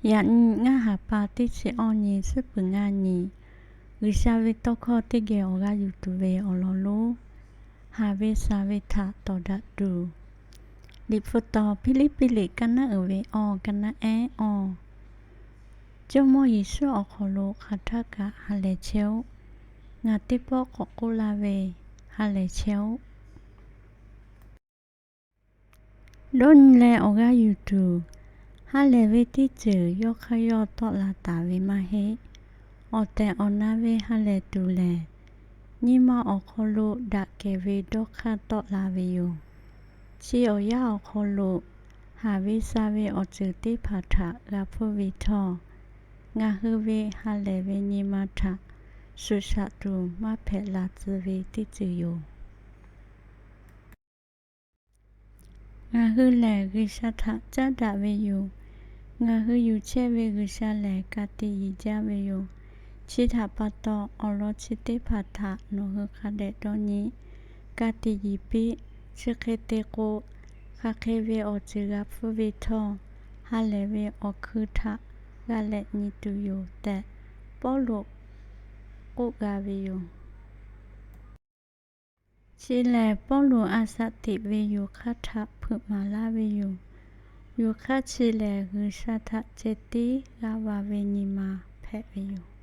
Yaꞈ nyi ngaˇ haˍ pa teˇ chi awˇ nyi suhˉ peuˬ ngaˇ nyi, G'uiˬsha ve tawˇ hkawˇ teˇ geh awˬ g'aˇ yuˬ tuˬ ve awˬ lawn lonˉ, haˍ ve saˍ ve htaꞈ tawˍ daꞈ tuˬ, Liꞈ hpu taw Hpiˇliˇpiˆ liꞈ kaˇ naˉ uiˍ ve awˇ, kaˇ naˉ ehˉ awˇ. Jawˇmawˇ Yeˍsuˆ awˬ hk'aw lo hk'aˬ htaˇ kaꞈ ha lehˬ chehˇ-oˆ. Ngaˬ teˇ pawˆ k'awꞈ k'oˆ laˇ ve, ha lehˬ chehˇ-oˆ. Dawˇ nyi leh awˬ g'aˇ yuˬ tuˬ, ha lehˬ ve teˇ ceuˬ yawˇ hk'aˇ yawˇ tawˆ la taˍ ve maˇ heˆ. Awˬ tehˬ awˬ na ve ha lehˬ tuˬ lehˬ, nyi ma awˬ hk'aw lo daꞈ kehˬ ve dawˇ hk'aˇ tawˆ la ve yoˬ. Chi awˬ yanˇ awˬ hk'aw lo, haˍ ve saˍ ve awˬ ceuˬ teˇ hpaˍ htaꞈ g'a hpfuhˇ ve htawˇ, ngaˬ hui ve ha lehˬ ve nyi ma htaꞈ shuˍ shaꞈ tuˬ maˇ hpehꞈ la tcuh ve teˇ ceuˬ yoˬ. Ngaˬ hui lehˬ G'uiˬsha htaꞈ caˉ daꞈ ve yoˬ. Ngaˬ hui yuˬ chehˇ ve G'uiˬsha lehˬ ka tiꞈ yeˬ jaˇ ve yoˬ. Chi htaꞈ pa taw, awˬ lawn chi teˇ hpaˍ htaꞈ nawˬ hui hk'a dehꞈ dawˇ nyi, ka tiꞈ yeˬ piˇ. Chi hk'e te k'o, hk'aˬ hk'e ve awˬ ceuˬ g'a hpfuhˇ ve htawˇ, ha lehˬ ve awˬ hkui htaꞈ g'a lehꞈ nyi tuˬ yoˬ tehꞈ, Pawˇluꞈ k'oˆ g'a ve yoˬ. Chi lehˬ, Pawˇluꞈ a shaꞈ teꞈ ve yoˬ hk'aˇ htaꞈ hpeuꞈ maˍ laˇ ve yoˬ. Yoˬ hk'aˇ chi lehˬ, G'uiˬsha htaꞈ ceh tiˉ g'a va ve nyi ma hpehꞈ ve yoˬ.